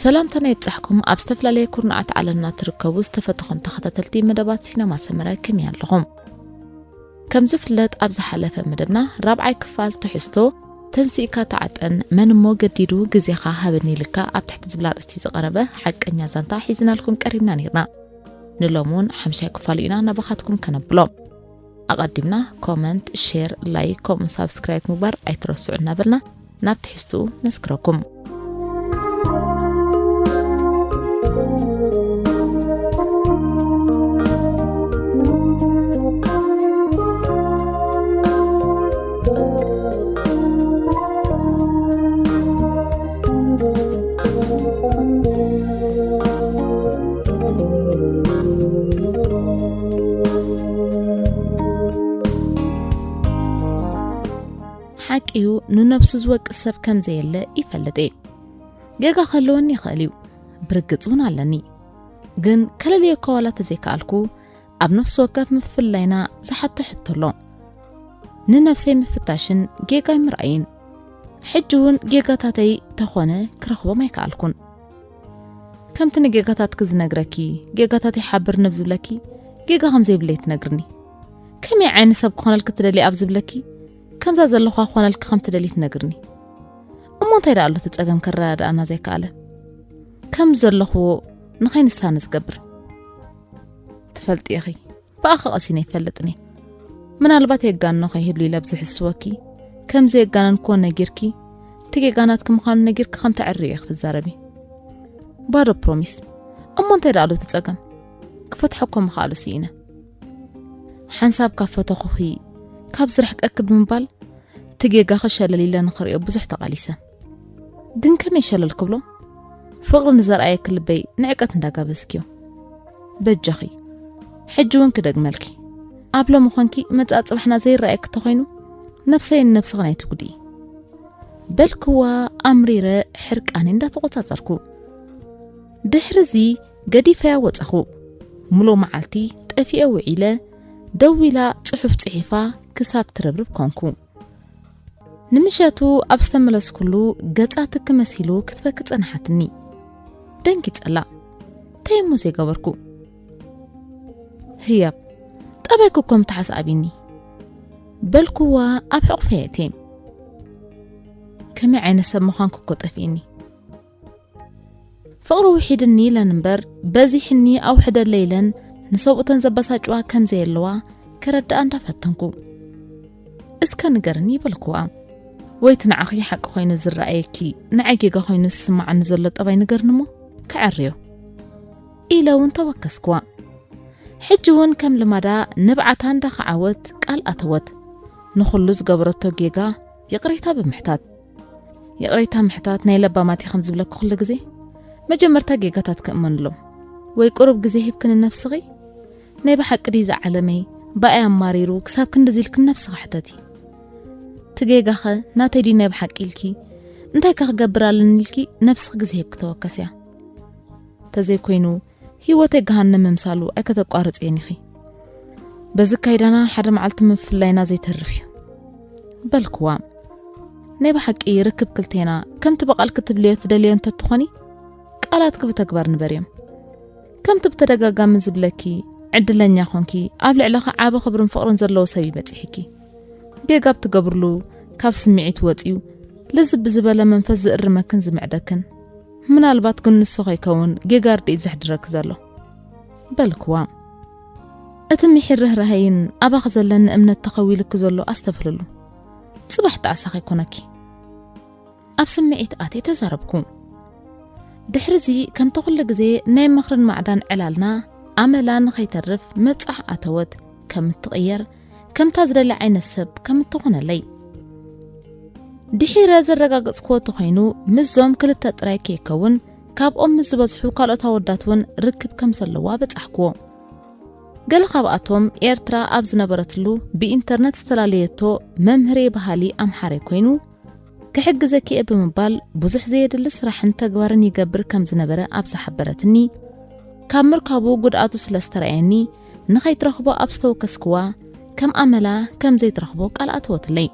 ሰላምታና ይብጻሕኩም። ኣብ ዝተፈላለየ ኩርናዓት ዓለምና ትርከቡ ዝተፈተኹም ተኸታተልቲ መደባት ሲነማ ሰመረ፣ ከመይ ኣለኹም? ከም ዝፍለጥ፣ ኣብ ዝሓለፈ መደብና ራብዓይ ክፋል ትሕዝቶ ተንሲእካ ተዓጠን፣ መን እሞ ገዲዱ ግዜኻ ሃበኒ ኢልካ ኣብ ትሕቲ ዝብል ኣርእስቲ ዝቐረበ ሓቀኛ ዛንታ ሒዝናልኩም ቀሪብና ነይርና። ንሎሚ እውን ሓምሻይ ክፋሉ ኢና ናባኻትኩም ከነብሎ። ኣቐዲምና ኮመንት፣ ሼር፣ ላይክ ከምኡውን ሳብስክራይብ ምግባር ኣይትረስዑ እናበልና ናብ ትሕዝትኡ ነስክረኩም። ሓቂ እዩ፣ ንነብሱ ዝወቅስ ሰብ ከም ዘየለ ይፈልጥ እየ። ጌጋ ክህልወኒ ይኽእል እዩ፣ ብርግጽ እውን ኣለኒ። ግን ከለልዮ እኳ ዋላ ተዘይከኣልኩ፣ ኣብ ነፍሲ ወከፍ ምፍላይና ዝሓቶ ሕቶ ኣሎ። ንነብሰይ ምፍታሽን ጌጋይ ምርኣይን። ሕጂ እውን ጌጋታተይ ተኾነ ክረኽቦም ኣይከኣልኩን። ከምቲ ንጌጋታትኪ ዝነግረኪ፣ ጌጋታተይ ሓብር ንብ ዝብለኪ፣ ጌጋ ከም ዘይብለይ ትነግርኒ። ከመይ ዓይነት ሰብ ክኾነልኪ ትደሊ ኣብ ዝብለኪ፣ ከምዛ ዘለኹዋ ክኾነልኪ ከም ትደሊ ትነግርኒ። እሞ እንታይ ደኣ ኣሎ እቲ ጸገም ከረዳድኣና ዘይከኣለ? ከም ዘለኹዎ ንኸይንሳነ ዝገብር። ትፈልጢ ኢኺ፣ ብኣኺ ቀሲነ ኣይፈልጥን እየ። ምናልባት የጋንኖ ከይህሉ ኢለ ኣብ ዝሕስወኪ፣ ከም ዘየጋነንክዎ ነጊርኪ፣ እቲ ጌጋ ናትኪ ምዃኑ ነጊርኪ ከም ተዕርዮ ኢኺ ትዛረቢ። ባዶ ፕሮሚስ። እሞ እንታይ ደኣ ኣሎ እቲ ጸገም? ክፈትሖ እኮ ምኽኣሉ ስኢነ። ሓንሳብ ካብ ፈተኹኺ፣ ካብ ዝርሕቀኪ ብምባል፣ እቲ ጌጋኺ ሸለል ኢለ ንኽርእዮ ብዙሕ ተቓሊሰ። ግን ከመይ ሸለል ክብሎ? ፍቕሪ ንዘርኣየኪ ልበይ ንዕቀት እንዳጋበዝክዮ። በጃኺ፣ ሕጂ እውን ክደግመልኪ። ኣብ ሎሚ ኾንኪ መጻኢ ጽባሕና ዘይረኣየኪ ተኾይኑ፣ ነብሰይ ንነብስኽን ኣይትጉድኢ። በልክዋ ኣምሪረ ሕርቃነይ እንዳተቖጻጸርኩ። ድሕሪ እዚ ገዲፈያ ወጸኹ። ምሉእ መዓልቲ ጠፊኤ ውዒለ፣ ደዊላ ጽሑፍ ጽሒፋ ክሳብ ትርብርብ ኮንኩ። ንምሸቱ ኣብ ዝተመለስኩሉ ገጻ ትኪ መሲሉ ክትበኪ ጸንሓትኒ። ደንጊጸላ። እንታይ እሞ ዘይገበርኩ? ህያብ፣ ጠባይኪ እኮ ምትሓስ ኣብይኒ። በልክዋ ኣብ ሕቑፈይ ኣእትየ። ከመይ ዓይነት ሰብ ምዃንኪ እኮ ጠፊእኒ። ፍቕሪ ውሒድኒ ኢለን እምበር፣ በዚሕኒ ኣውሕደለይ ኢለን ንሰብኡተን ዘበሳጭዋ ከም ዘየለዋ ከረድኣ እንዳፈተንኩ። እስከ ንገርኒ በልክዋ። ወይ እቲ ንዓኺ ሓቂ ኮይኑ ዝረኣየኪ፣ ንዓይ ጌጋ ኮይኑ ዝስማዓኒ ዘሎ ጠባይ ንገርኒ እሞ፣ ክዐርዮ። ኢለ እውን ተወከስክዋ። ሕጂ እውን ከም ልማዳ ንብዓታ እንዳኸዓወት ቃል ኣተወት። ንኹሉ ዝገበረቶ ጌጋ ይቕሬታ ብምሕታት። ይቕሬታ ምሕታት ናይ ለባማት እዩ ከም ዝብለኪ ኩሉ ግዜ። መጀመርታ ጌጋታት ክእመኑሎም። ወይ ቁሩብ ግዜ ሂብኪ ንነብስኺ? ናይ ብሓቂ ድዩ ዝዓለመይ ብኣይ ኣማሪሩ ክሳብ ክንድዚ ኢልኪ ንነብስኺ ሕተቲ። እቲ ጌጋኸ ናተይ ድዩ ናይ ብሓቂ ኢልኪ? እንታይ ከ ክገብር ኣለኒ ኢልኪ ነብስኺ ግዜ ሂብኪ ተወከስያ። ተዘይኮይኑ ህይወተይ ገሃነም ምምሳሉ ኣይከተቋርጽየን ኢኺ። በዚ ካይዳና ሓደ መዓልቲ ምፍላይና ዘይተርፍ እዩ። በልክዋ። ናይ ብሓቂ ርክብ ክልቴና ከምቲ ብቓልኪ ትብልዮ ትደልዮ እንተትኾኒ፣ ቃላትኪ ብተግባር ንበርዮም። ከምቲ ብተደጋጋሚ ዝብለኪ፣ ዕድለኛ ኮንኪ፣ ኣብ ልዕለኺ ዓቢ ክብርን ፍቕርን ዘለዎ ሰብ እዩ በጺሕኪ። ጌጋ ኣብ ትገብርሉ፣ ካብ ስምዒት ወጺኡ፣ ልዝብ ብዝበለ መንፈስ ዝእርመክን ዝምዕደክን፣ ምናልባት ግን ንሱ ከይከውን ጌጋ ርድኢት ዘሕድረኪ ዘሎ። በልክዋ። እቲ ምሒር ርህራሄይን ኣባኺ ዘለኒ እምነት ተኸዊልኪ ዘሎ ኣስተብህልሉ። ጽባሕ ጣዕሳ ከይኮነኪ። ኣብ ስምዒት ኣትየ ተዛረብኩ። ድሕሪዚ ከምቲ ኩሉ ግዜ ናይ ምኽርን ማዕዳን ዕላልና ኣመላ ንኸይተርፍ ምብጻሕ ኣተወት ከም እትቕየር፣ ከምታ ዝደልያ ዓይነት ሰብ ከም እትኾነለይ። ድሒረ ዘረጋገጽክዎ ተኾይኑ ምስዞም ክልተ ጥራይ ከይከውን ካብኦም ምስ ዝበዝሑ ካልኦት ኣወዳት እውን ርክብ ከም ዘለዋ በጻሕክዎ። ገለ ካብኣቶም ኤርትራ ኣብ ዝነበረትሉ ብኢንተርነት ዝተላለየቶ መምህረይ በሃሊ ኣምሓራይ ኮይኑ፣ ክሕግዘኪ እየ ብምባል ብዙሕ ዘየድሊ ስራሕን ተግባርን ይገብር ከም ዝነበረ ኣብ ዝሓበረትኒ፣ ካብ ምርካቡ ጉድኣቱ ስለ ዝተረኣየኒ ንኸይትረኽቦ ኣብ ዝተወከስክዋ ከም ኣመላ ከም ዘይትረኽቦ ቃል ኣተወትለይ።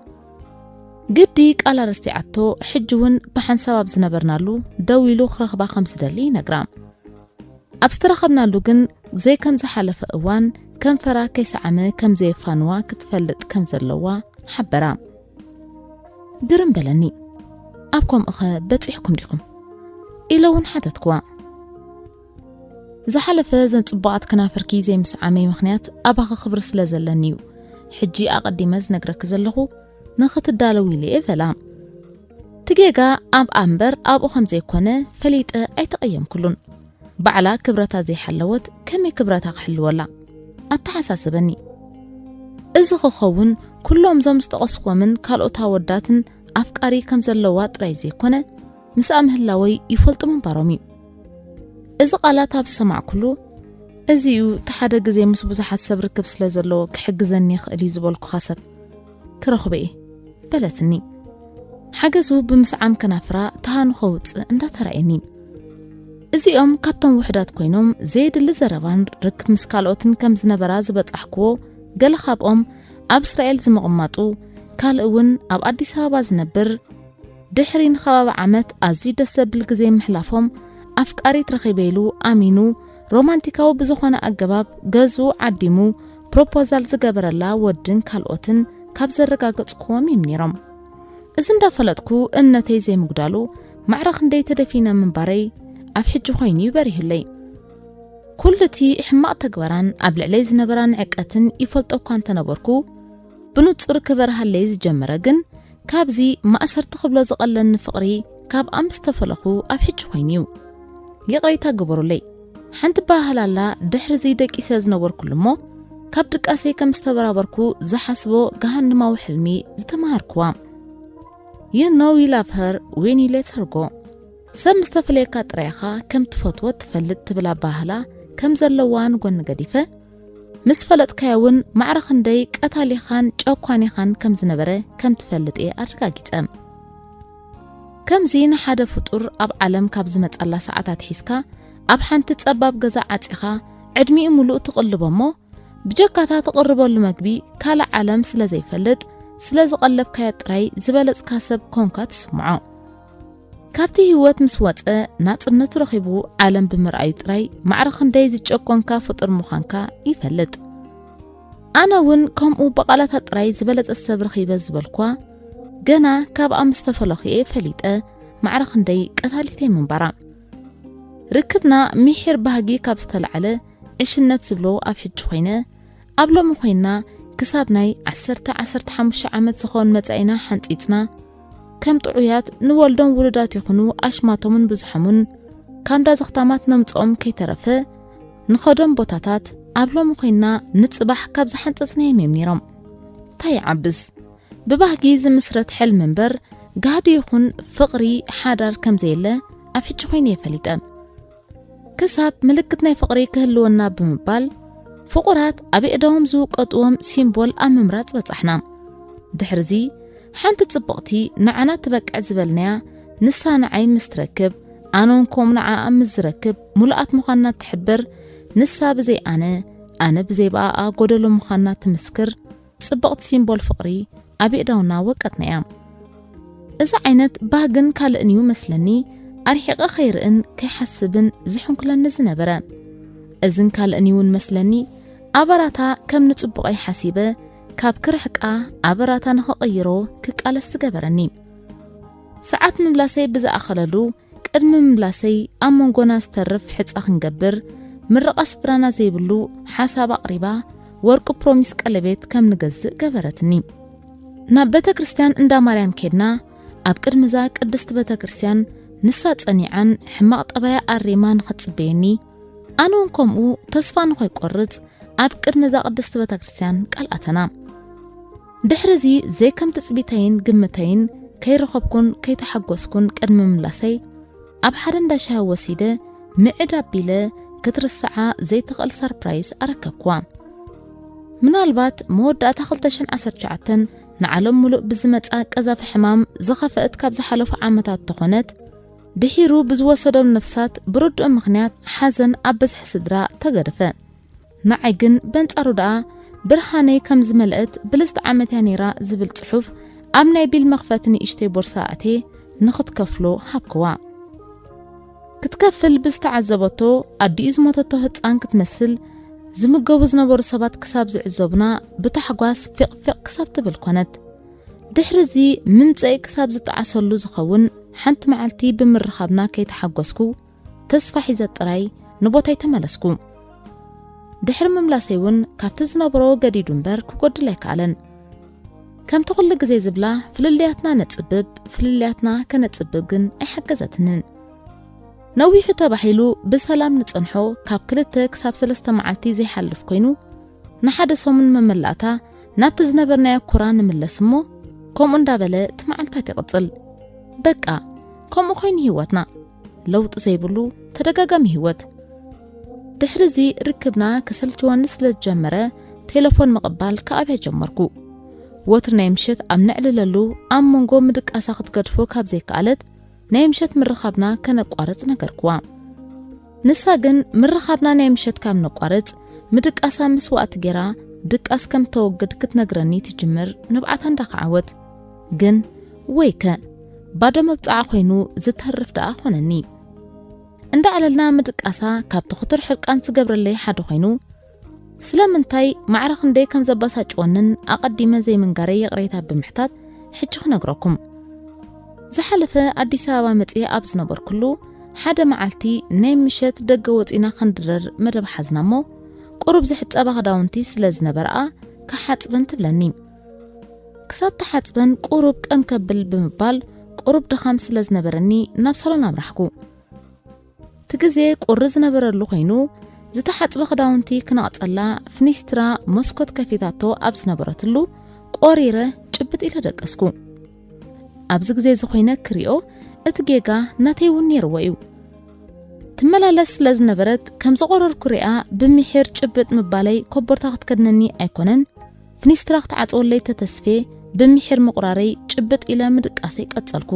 ግዲ ቃላ ረሲዓቶ፣ ሕጂ እውን ብሓንሳብ ኣብ ዝነበርናሉ ደው ኢሉ ክረኽባ ከም ዝደሊ ይነግራ። ኣብ ዝተረኸብናሉ ግን ዘይከም ዝሓለፈ እዋን ከንፈራ ከይሰዓመ ከም ዘየፋንዋ ክትፈልጥ ከም ዘለዋ ሓበራ። ግርም በለኒ። ኣብ ከምኡኸ በጺሕኩም ዲኹም? ኢለ እውን ሓተትኩዋ። ዝሓለፈ ዘን ጽቡቓት ከናፍርኪ ዘይምስዓመይ ምኽንያት ኣባኺ ክብሪ ስለ ዘለኒ እዩ። ሕጂ ኣቐዲመ ዝነግረኪ ዘለኹ ንኽትዳለዊ ኢለ እየ በላ። እቲ ጌጋ ኣብኣ እምበር ኣብኡ ከም ዘይኮነ ፈሊጠ ኣይተቐየምኩሉን። ባዕላ ክብረታ ዘይሓለወት ከመይ ክብረታ ክሕልወላ? ኣተሓሳሰበኒ። እዚ ክኸውን ኩሎም እዞም ዝጠቐስኩዎምን ካልኦት ኣወዳትን ኣፍቃሪ ከም ዘለዋ ጥራይ ዘይኮነ፣ ምስኣ ምህላወይ ይፈልጡ ምንባሮም እዩ። እዚ ቃላት ኣብ ዝሰማዕኩሉ፣ እዚ እዩ እቲ ሓደ ግዜ ምስ ብዙሓት ሰብ ርክብ ስለ ዘለዎ ክሕግዘኒ ይኽእል እዩ ዝበልኩኻ ሰብ ክረኽቦ እየ በለትኒ። ሓገዙ ብምስዓም ከናፍራ ተሃኑ ከውፅእ እንዳተራእየኒ። እዚኦም ካብቶም ውሕዳት ኮይኖም ዘየድሊ ዘረባን ርክብ ምስ ካልኦትን ከም ዝነበራ ዝበጻሕክዎ ገለ ካብኦም ኣብ እስራኤል ዝምቕማጡ፣ ካልእ እውን ኣብ ኣዲስ ኣበባ ዝነብር፣ ድሕሪ ንከባቢ ዓመት ኣዝዩ ደስ ዘብል ግዜ ምሕላፎም፣ ኣፍቃሪት ረኺበ ኢሉ ኣሚኑ ሮማንቲካዊ ብዝኾነ ኣገባብ ገዝኡ ዓዲሙ ፕሮፖዛል ዝገበረላ ወድን ካልኦትን ካብ ዘረጋገጽኩዎም እዮም ነይሮም። እዚ እንዳፈለጥኩ እምነተይ ዘይምጉዳሉ ማዕረ ክንደይ ተደፊነ ምንባረይ ኣብ ሕጂ ኮይኑ እዩ በሪሁለይ። ኩሉ እቲ ሕማቕ ተግባራን ኣብ ልዕለይ ዝነበራ ንዕቀትን ይፈልጦ እኳ እንተነበርኩ፣ ብንጹር ክበርሃለይ ዝጀመረ ግን ካብዚ ማእሰርቲ ክብሎ ዝቐለኒ ፍቕሪ ካብ ኣምስ ተፈለኹ ኣብ ሕጂ ኮይኑ እዩ። ይቕሬታ ግበሩለይ። ሓንቲ ባህል ኣላ ድሕሪ እዚ ደቂሰ ዝነበርኩሉ እሞ ካብ ድቃሰይ ከም ዝተበራበርኩ ዝሓስቦ ገሃንማዊ ሕልሚ ዝተማሃርኩዋ። You know you love her when you let her go። ሰብ ምስ ተፈለየካ ጥራይ ኢኻ ከም ትፈትዎ ትፈልጥ ትብል ኣባህላ ከም ዘለዋ ንጎኒ ገዲፈ፣ ምስ ፈለጥካዮ እውን ማዕረ ክንደይ ቀታሊኻን ጨኳኒኻን ከም ዝነበረ ከም ትፈልጥ እየ ኣረጋጊጸ። ከምዚ ንሓደ ፍጡር ኣብ ዓለም ካብ ዝመጻላ ሰዓታት ሒዝካ ኣብ ሓንቲ ጸባብ ገዛ ዓጺኻ ዕድሚኡ ምሉእ ትቕልቦ እሞ ብጀካታ ትቕርበሉ መግቢ ካልእ ዓለም ስለ ዘይፈልጥ ስለ ዝቐለብካዮ ጥራይ ዝበለጽካ ሰብ ኮንካ ትስምዖ። ካብቲ ህይወት ምስ ወጸ ናጽነቱ ረኺቡ ዓለም ብምርኣዩ ጥራይ ማዕረ ክንደይ ዝጨቆንካ ፍጡር ምዃንካ ይፈልጥ። ኣነ እውን ከምኡ ብቓላታ ጥራይ ዝበለጸት ሰብ ረኺበ ዝበልኳ ገና ካብኣ ምስ ተፈለኹ እየ ፈሊጠ ማዕረ ክንደይ ቀታሊተይ ምንባራ። ርክብና ሚሒር ባህጊ ካብ ዝተላዕለ ዕሽነት ዝብሎ ኣብ ሕጂ ኮይነ ኣብ ሎሚ ኮይና ክሳብ ናይ ዓሰርተ ዓሰርተ ሓሙሽተ ዓመት ዝኾን መጻኢና ሓንጺጽና ከም ጥዑያት ንወልዶም ውሉዳት ይኹኑ ኣሽማቶምን ብዙሖምን ካብ እንዳ ዘኽታማት ነምጽኦም ከይተረፈ ንኸዶም ቦታታት ኣብ ሎሚ ኮይና ንጽባሕ ካብ ዝሓንጸጽናዮም እዮም ነይሮም። እንታይ ይዓብስ? ብባህጊ ዝምስረት ሕልሚ እምበር ጋህዲ ይኹን ፍቕሪ ሓዳር ከም ዘየለ ኣብ ሕጂ ኮይነ እየ ፈሊጠ። ክሳብ ምልክት ናይ ፍቕሪ ክህልወና ብምባል ፍቑራት ኣብ የእዳዎም ዝውቀጥዎም ሲምቦል ኣብ ምምራጽ በጻሕና። ድሕርዚ ሓንቲ ጽብቕቲ ንዓና ትበቅዕ ዝበልናያ ንሳ ንዓይ ምስ ትረክብ ኣነ እውን ከምኡ ንዓኣ ምስ ዝረክብ ምሉኣት ምዃንና ትሕብር፣ ንሳ ብዘይ ኣነ ኣነ ብዘይ ብኣኣ ጎደሎ ምዃንና ትምስክር ጽብቕቲ ሲምቦል ፍቕሪ ኣብ የእዳውና ወቀጥናያ። እዚ ዓይነት ባህግን ካልእን እዩ መስለኒ ኣርሒቐ ከይርእን ከይሓስብን ዝሕንኩለኒ ዝነበረ። እዝን ካልእን እውን መስለኒ ኣበራታ ከም ንጽቡቐይ ሓሲበ ካብ ክርሕቃ ኣበራታ ንኸቐይሮ ክቃለስ ዝገበረኒ። ሰዓት ምምላሰይ ብዝኣኸለሉ ቅድሚ ምምላሰይ ኣብ መንጎና ዝተርፍ ሕጻ ክንገብር ምርቓ ስድራና ዘይብሉ ሓሳብ ኣቕሪባ ወርቂ ፕሮሚስ ቀለቤት ከም ንገዝእ ገበረትኒ። ናብ ቤተ ክርስቲያን እንዳ ማርያም ኬድና ኣብ ቅድሚ እዛ ቅድስቲ ቤተ ክርስቲያን ንሳ ጸኒዓን ሕማቕ ጠባያ ኣሪማ ንኸትጽበየኒ ኣነ እውን ከምኡ ተስፋ ንኸይቆርጽ ኣብ ቅድሚ እዛ ቅድስቲ ቤተ ክርስቲያን ቃል ኣተና። ድሕሪ እዚ ዘይከም ትጽቢተይን ግምተይን ከይረኸብኩን ከይተሓጎስኩን ቅድሚ ምላሰይ ኣብ ሓደ እንዳ ሻሂ ወሲደ ምዕድ ኣቢለ ክትርስዓ ዘይትኽእል ሰርፕራይዝ ኣረከብኩዋ። ምናልባት መወዳእታ ክልተ ሽሕን ዓሰርተ ትሽዓተን ንዓለም ሙሉእ ብዝመጻ ቀዛፊ ሕማም ዝኸፈእት ካብ ዝሓለፉ ዓመታት ተኾነት ድሒሩ ብዝወሰዶም ነፍሳት ብርዱእ ምኽንያት ሓዘን ኣብ ብዝሒ ስድራ ተገደፈ። ንዓይ ግን በንጻሩ ደኣ ብርሃነይ ከም ዝመልአት ብልጽቲ ዓመት እያ ነይራ ዝብል ጽሑፍ ኣብ ናይ ቢል መኽፈቲ ንእሽተይ ቦርሳ ኣእትየ ንኽትከፍሎ ሃብክዋ። ክትከፍል ብዝተዓዘበቶ ኣዲኡ ዝሞተቶ ህጻን ክትመስል ዝምገቡ ዝነበሩ ሰባት ክሳብ ዝዕዘቡና ብታሕጓስ ፊቕፊቕ ክሳብ ትብል ኮነት። ድሕሪ እዚ ምምጸኢ ክሳብ ዝጠዓሰሉ ዝኸውን ሓንቲ መዓልቲ ብምርኻብና ከይተሓጎስኩ ተስፋ ሒዘ ጥራይ ንቦታይ ተመለስኩ። ድሕሪ ምምላሰይ እውን ካብቲ ዝነበሮ ገዲዱ እምበር ክጎድል ኣይከኣለን። ከምቲ ኩሉ ግዜ ዝብላ ፍልልያትና ነጽብብ፣ ፍልልያትና ከነጽብብ ግን ኣይሓገዘትንን። ነዊሑ ተባሂሉ ብሰላም ንጸንሖ ካብ ክልተ ክሳብ ሰለስተ መዓልቲ ዘይሓልፍ ኮይኑ ንሓደ ሰሙን መመላእታ ናብቲ ዝነበርናዮ ኩራ ንምለስ እሞ ከምኡ እንዳበለ እቲ መዓልታት ይቕጽል። በቃ ከምኡ ኮይኑ ህይወትና ለውጢ ዘይብሉ ተደጋጋሚ ህይወት። ድሕሪ እዚ ርክብና ከሰልችወኒ ስለ ዝጀመረ ቴሌፎን ምቕባል ክኣብያ ጀመርኩ። ወትሩ ናይ ምሸት ኣብ ነዕልለሉ ኣብ መንጎ ምድቃሳ ክትገድፎ ካብ ዘይከኣለት ናይ ምሸት ምርኻብና ከነቋርጽ ነገርክዋ። ንሳ ግን ምርኻብና ናይ ምሸት ካብ ነቋርጽ ምድቃሳ ምስ ወኣቲ ጌራ ድቃስ ከም ተወግድ ክትነግረኒ ትጅምር ንብዓታ እንዳኸዓወት። ግን ወይከ ባዶ መብጽዓ ኮይኑ ዝተርፍ ደኣ ኮነኒ። እንዳዕለልና ምድቃሳ ካብቲ ክቱር ሕርቃን ዝገብረለይ ሓደ ኮይኑ ስለምንታይ ማዕረ ክንደይ ከም ዘባሳጭወንን ኣቐዲመ ዘይምንጋረይ ይቕሬታ ብምሕታት ሕጂ ክነግረኩም። ዝሓለፈ ኣዲስ ኣበባ መጽየ ኣብ ዝነበርኩሉ ሓደ መዓልቲ ናይ ምሸት ደገ ወጺና ክንድረር መደብ ሓዝና እሞ ቁሩብ ዝሕጸባ ክዳውንቲ ስለ ዝነበረኣ ክሓጽበን ትብለኒ። ክሳብ ተሓጽበን ቁሩብ ቀም ከብል ብምባል ቁሩብ ድኻም ስለ ዝነበረኒ ናብ ሳሎን ኣምራሕኩ። እቲ ግዜ ቁሪ ዝነበረሉ ኮይኑ ዝተሓጽበ ክዳውንቲ ክነቕጸላ ፍኒስትራ መስኮት ከፊታቶ ኣብ ዝነበረትሉ ቆሪረ ጭብጥ ኢለ ደቀስኩ። ኣብዚ ግዜ እዚ ኮይነ ክሪኦ እቲ ጌጋ ናተይ እውን ነይርዎ እዩ። ትመላለስ ስለ ዝነበረት ከም ዝቆረርኩ ሪኣ ብምሒር ጭብጥ ምባለይ ኮቦርታ ክትከድነኒ ኣይኮነን ፍኒስትራ ክትዓጽወለይ ተተስፌ ብምሒር ምቑራረይ ጭብጥ ኢለ ምድቃሰይ ቀጸልኩ።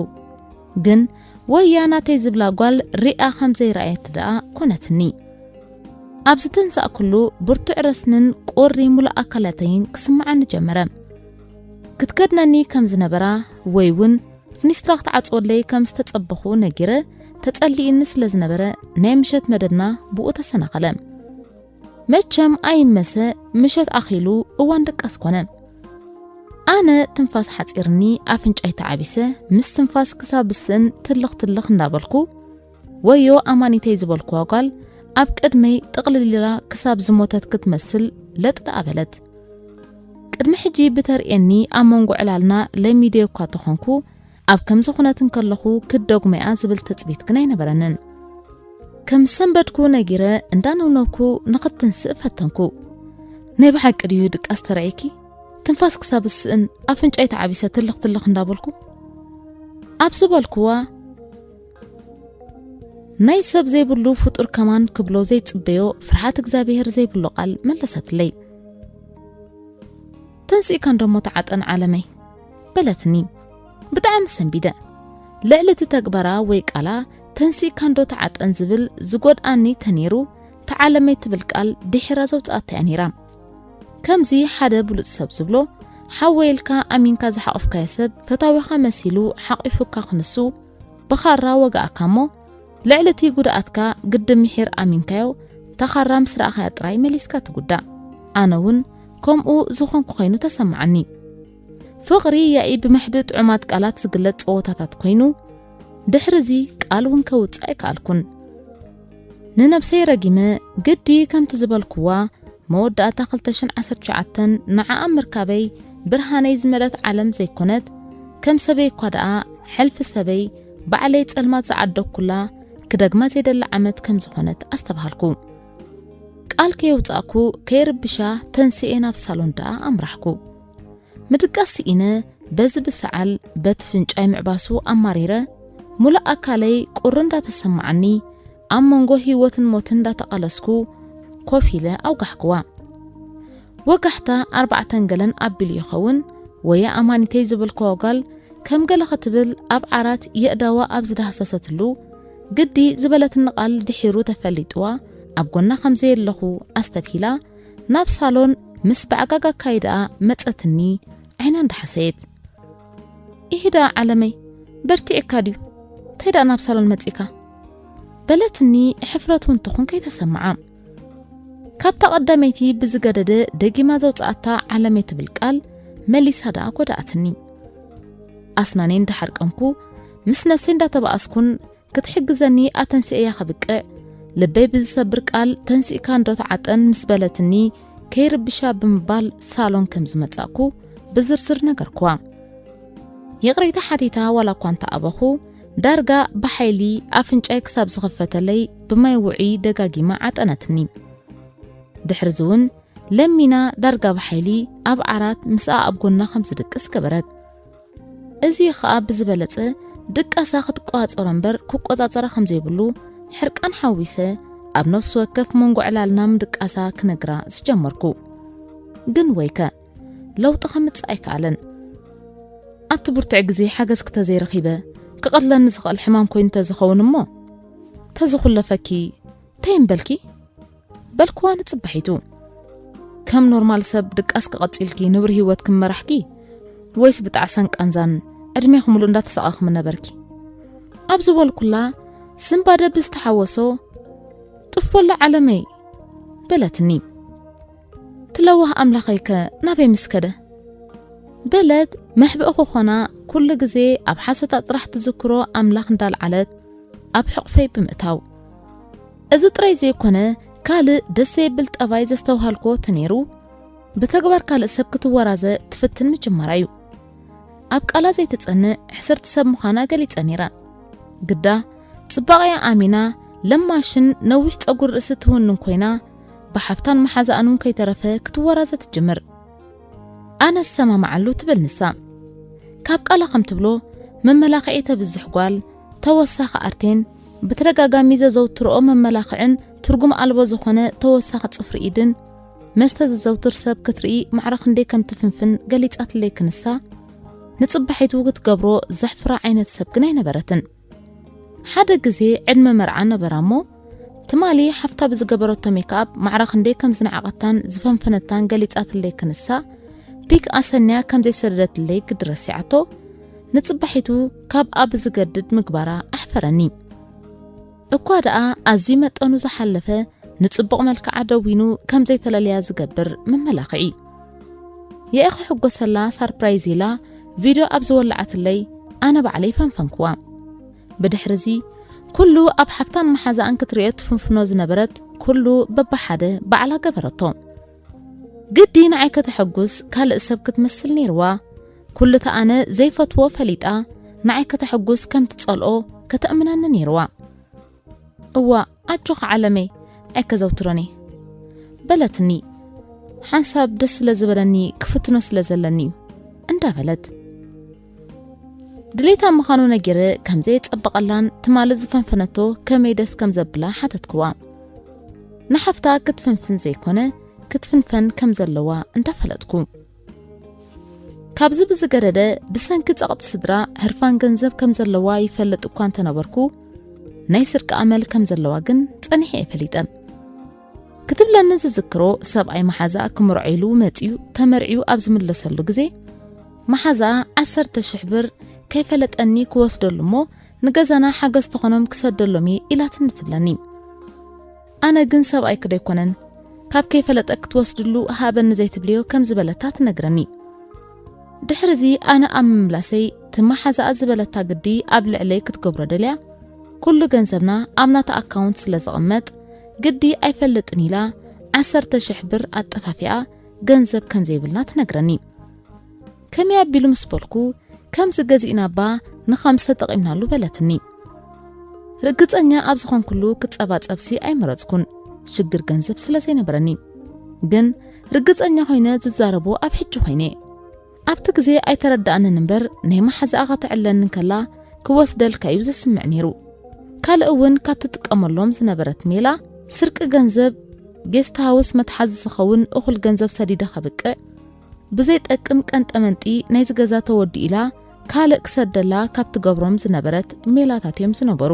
ግን ወያ ናተይ ዝብላ ጓል ሪኣ ከም ዘይረኣየት ደኣ ኮነትኒ። ኣብ ዝተንሳእኩሉ ብርቱዕ ረስንን ቁሪ ሙሉእ ኣካላተይን ክስምዓኒ ጀመረ። ክትከድነኒ ከም ዝነበራ ወይ እውን ፍኒስትራ ክትዓጽወለይ ከም ዝተጸበኹ ነጊረ ተጸሊእኒ ስለ ዝነበረ ናይ ምሸት መደብና ብኡ ተሰናኸለ። መቸም ኣይመሰ ምሸት ኣኺሉ እዋን ድቃስ ኮነ። ኣነ ትንፋስ ሓጺርኒ ኣፍንጫይ ተዓቢሰ ምስ ትንፋስ ክሳብ ዝስእን ትልኽ ትልኽ እንዳበልኩ ወዮ ኣማኒተይ ዝበልኩዋ ጓል ኣብ ቅድመይ ጥቕልል ኢላ ክሳብ ዝሞተት ክትመስል ለጥ ደኣ በለት። ቅድሚ ሕጂ ብተርእየኒ ኣብ መንጎ ዕላልና ለሚደዮ እኳ ተኾንኩ ኣብ ከምዚ ኩነት እንከለኹ ክደጉመያ ዝብል ትጽቢት ግን ኣይነበረንን። ከም ዝሰንበድኩ ነጊረ እንዳነውነውኩ ንኽትንስእ ፈተንኩ። ናይ ብሓቂ ድዩ ድቃስ ተራእየኪ? ትንፋስ ክሳብ ዝስእን ኣፍንጫይ ተዓቢሰ ትልኽ ትልኽ እንዳበልኩ ኣብ ዝበልኩዋ ናይ ሰብ ዘይብሉ ፍጡር ከማን ክብሎ ዘይጽበዮ ፍርሃት እግዚኣብሔር ዘይብሉ ቃል መለሰትለይ። ተንሲእካ እንዶ እሞ ተዓጠን ዓለመይ በለትኒ። ብጣዕሚ ሰንቢደ። ልዕሊ እቲ ተግባራ ወይ ቃላ ተንሲእካ እንዶ ተዓጠን ዝብል ዝጎድኣኒ ተነይሩ ተዓለመይ ትብል ቃል ድሒራ ዘውጽኣታ እያ ነይራ። ከምዚ ሓደ ብሉጽ ሰብ ዝብሎ ሓወይ ኢልካ ኣሚንካ ዝሓቆፍካዮ ሰብ ፈታዊኻ መሲሉ ሓቂፉካ ክንሱ ብኻራ ወጋእካ እሞ ልዕሊ እቲ ጉድኣትካ ግዲ ምሒር ኣሚንካዮ ተኻራ ምስ ረኣኻያ ጥራይ መሊስካ ትጉዳእ። ኣነ እውን ከምኡ ዝኾንኩ ኮይኑ ተሰማዓኒ። ፍቕሪ ያኢ ብመሕብኢ ጥዑማት ቃላት ዝግለጽ ጸወታታት ኮይኑ ድሕሪ እዚ ቃል እውን ከውጽእ ኣይከኣልኩን። ንነብሰይ ረጊመ ግዲ ከምቲ ዝበልኩዋ መወዳእታ ክልተ ሽሕን ዓሰርተ ትሽዓተን ንዓኣ ምርካበይ ብርሃነይ ዝመልአት ዓለም ዘይኮነት ከም ሰበይ እኳ ደኣ ሕልፊ ሰበይ ባዕለይ ጸልማት ዝዓደግኩላ ክደግማ ዘይደሊ ዓመት ከም ዝኾነት ኣስተብሃልኩ። ቃል ከየውጻእኩ ከይርብሻ ተንሲኤ ናብ ሳሎን ደኣ ኣምራሕኩ። ምድቃስ ስኢነ በዚ ብሰዓል በቲ ፍንጫይ ምዕባሱ ኣማሪረ ሙሉእ ኣካለይ ቁሪ እንዳተሰማዓኒ ኣብ መንጎ ህይወትን ሞትን እንዳተቓለስኩ ኮፍ ኢለ ኣውጋሕክዋ። ወጋሕታ ኣርባዕተን ገለን ኣቢሉ ይኸውን ወየ ኣማኒተይ ዝበልክዋ ጓል ከም ገለ ክትብል ኣብ ዓራት የእዳዋ ኣብ ዝዳህሰሰትሉ ግዲ ዝበለትኒ ቃል ድሒሩ ተፈሊጥዋ ኣብ ጎና ከም ዘየለኹ ኣስተብሂላ ናብ ሳሎን ምስ ብዓጋግ ኣካይዳኣ መጸትኒ ዓይና እንዳሓሰየት። ኢሂዳ ዓለመይ፣ በርቲዕካ ድዩ? እንታይ ደኣ ናብ ሳሎን መጺእካ? በለትኒ፣ ሕፍረት እውን ትኹን ከይተሰምዓ። ካብታ ቀዳመይቲ ብዝገደደ ደጊማ ዘውጽኣታ ዓለመይ ትብል ቃል መሊሳ ደኣ ጎዳኣትኒ። ኣስናነይ እንዳሓርቀንኩ፣ ምስ ነፍሰይ እንዳተባኣስኩን ክትሕግዘኒ ኣተንሲኤያ ከብቅዕ፣ ልበይ ብዝሰብር ቃል፣ "ተንሲእካ እንዶ ተዓጠን" ምስ በለትኒ፣ ከይርብሻ ብምባል ሳሎን ከም ዝመጻእኩ ብዝርዝር ነገርኩዋ። ይቕሬታ ሓቲታ ዋላ እኳ እንተኣበኹ፣ ዳርጋ ብሓይሊ ኣፍንጫይ ክሳብ ዝኸፈተለይ ብማይ ውዑይ ደጋጊማ ዓጠነትኒ። ድሕርዚ እውን ለሚና ዳርጋ ብሓይሊ ኣብ ዓራት ምስኣ ኣብ ጎና ከም ዝድቅስ ገበረት። እዚ ኸኣ ብዝበለጸ ድቃሳ ክትቆጻጸሮ እምበር ክቆጻጸራ ከም ዘይብሉ ሕርቃን ሓዊሰ ኣብ ነፍሲ ወከፍ መንጎ ዕላልና ምድቃሳ ክነግራ ዝጀመርኩ። ግን ወይከ፣ ለውጢ ከምጽእ ኣይከኣለን። ኣብቲ ብርቱዕ ግዜ ሓገዝ ክተዘይረኺበ ክቐትለኒ ዝኽእል ሕማም ኮይኑ ተዝኸውን እሞ፣ ተዝኹለፈኪ ተይምበልኪ? በልክዋ ንጽባሒቱ። ከም ኖርማል ሰብ ድቃስ ክቐጺልኪ ንብሪ ህይወት ክመራሕኪ ወይስ ብጣዕሳን ቃንዛን ዕድሜ ክምሉ እንዳተሳቐኽሚ ነበርኪ? ኣብ ዝበልኩላ ስንባደ ብዝተሓወሶ፣ "ጡፍ በሎ ዓለመይ" በለትኒ። "ትለዋህ ኣምላኸይከ ናበይ ምስ ከደ?" በለት መሕብኢ ክኾና ኩሉ ግዜ ኣብ ሓሶታ ጥራሕ ትዝክሮ ኣምላኽ እንዳልዓለት ኣብ ሕቑፈይ ብምእታው። እዚ ጥራይ ዘይኮነ ካልእ ደስ ዘይብል ጠባይ ዘስተውሃልኮ ተነይሩ፣ ብተግባር ካልእ ሰብ ክትወራዘ ትፍትን ምጅማራ እዩ። ኣብ ቃላ ዘይትጸንዕ ሕስርቲ ሰብ ምዃና ገሊጸ ነይረ። ግዳ ጽባቐያ ኣሚና ለማሽን ነዊሕ ጸጉሪ ርእሲ ትውንን ኮይና፣ ብሓፍታን መሓዛኣን እውን ከይተረፈ ክትወራዘ ትጅምር። ኣነ ዝሰማማዓሉ ትብል ንሳ። ካብ ቃላ ከም ትብሎ መመላኽዒ ተብዝሕ ጓል፣ ተወሳኺ ኣርቴን፣ ብተደጋጋሚ ዘዘውትርኦ መመላኽዕን ትርጉም ኣልቦ ዝኾነ ተወሳኺ ጽፍሪ ኢድን፣ መስተ ዝዘውትር ሰብ ክትርኢ ማዕረ ክንደይ ከም ትፍንፍን ገሊጻትለይ ክንሳ፣ ንጽባሒቱ ክትገብሮ ዘሕፍራ ዓይነት ሰብ ግን ኣይነበረትን። ሓደ ግዜ ዕድመ መርዓ ነበራ እሞ፣ ትማሊ ሓፍታ ብዝገበረቶ ሜክኣፕ ማዕረ ክንደይ ከም ዝነዓቐታን ዝፈንፈነታን ገሊጻትለይ ክንሳ፣ ፒክ ኣሰንያ ከም ዘይሰደደትለይ ግዲ ረሲዓቶ፣ ንጽባሒቱ ካብ ኣብ ዝገድድ ምግባራ ኣሕፈረኒ። እኳ ደኣ ኣዝዩ መጠኑ ዝሓለፈ ንጽቡቕ መልክዓ ደዊኑ ከም ዘይተለለያ ዝገብር መመላኽዒ። የእኺ ሕጎሰላ ሳርፕራይዝ ኢላ ቪድዮ ኣብ ዝወለዓትለይ ኣነ ባዕለይ ፈንፈንክዋ። ብድሕርዚ ኩሉ ኣብ ሓፍታን መሓዛኣን ክትርእዮ ትፍንፍኖ ዝነበረት ኩሉ በብሓደ ባዕላ ገበረቶ። ግዲ ንዓይ ከተሐጉስ ካልእ ሰብ ክትመስል ነይርዋ። ኩሉ እቲ ኣነ ዘይፈትዎ ፈሊጣ ንዓይ ከተሐጉስ ከም ትጸልኦ ከተእምነኒ ነይርዋ። "እዋ፣ ኣጆኺ ዓለመይ፣ ኣይከዘውትሮን እየ" በለትኒ። "ሓንሳብ ደስ ስለ ዝበለኒ ክፍትኖ ስለ ዘለኒ እዩ" እንዳበለት። ድሌታ ምዃኑ ነጊረ ከም ዘየጸበቐላን ትማሊ ዝፈንፈነቶ ከመይ ደስ ከም ዘብላ ሓተትክዋ። ንሓፍታ ክትፍንፍን ዘይኮነ ክትፍንፈን ከም ዘለዋ እንዳፈለጥኩ። ካብዚ ብዝገደደ ብሰንኪ ጸቕጢ ስድራ ህርፋን ገንዘብ ከም ዘለዋ ይፈልጥ እኳ እንተነበርኩ፣ ናይ ስርቂ ኣመል ከም ዘለዋ ግን ጸኒሐ እየ ፈሊጠ። ክትብለኒ ዝዝክሮ ሰብኣይ መሓዛኣ ክምርዖ ኢሉ መጺኡ ተመርዕዩ ኣብ ዝምለሰሉ ግዜ፣ መሓዛኣ ዓሰርተ ሽሕ ብር ከይፈለጠኒ ክወስደሉ እሞ ንገዛና ሓገዝ ተኾኖም ክሰደሎም እየ ኢላትኒ ትብለኒ። ኣነ ግን ሰብኣይኪ ዶ ኣይኮነን ካብ ከይፈለጠ ክትወስድሉ ሃበኒ ዘይትብልዮ ከም ዝበለታ ትነግረኒ። ድሕርዚ ኣነ ኣብ ምምላሰይ እቲ መሓዛኣ ዝበለታ ግዲ ኣብ ልዕለይ ክትገብሮ ደልያ፣ ኩሉ ገንዘብና ኣብ ናታ ኣካውንት ስለ ዝቕመጥ ግዲ ኣይፈልጥን ኢላ ዓሰርተ ሽሕ ብር ኣጠፋፊኣ ገንዘብ ከም ዘይብልና ትነግረኒ። ከመይ ኣቢሉ ምስ በልኩ፣ ከምዚ ገዚእና እባ ንኻምስ ተጠቒምናሉ በለትኒ። ርግጸኛ ኣብ ዝኾንኩሉ ክጸባጸብሲ ኣይመረጽኩን፣ ሽግር ገንዘብ ስለ ዘይነበረኒ። ግን ርግጸኛ ኮይነ ዝዛረቦ ኣብ ሕጂ ኮይነ። ኣብቲ ግዜ ኣይተረዳእንን እምበር፣ ናይ መሓዛኣ ከተዕለኒ እንከላ ክወስደልካ እዩ ዘስምዕ ነይሩ። ካልእ እውን ካብ ትጥቀመሎም ዝነበረት ሜላ፣ ስርቂ ገንዘብ፣ ጌስት ሃውስ መትሓዚ ዝኸውን እኹል ገንዘብ ሰዲደ ከብቅዕ፣ ብዘይጠቅም ቀንጠመንጢ ናይዚ ገዛ ተወዲኡ ኢላ ካልእ ክሰደላ ካብ ትገብሮም ዝነበረት ሜላታት እዮም ዝነበሩ።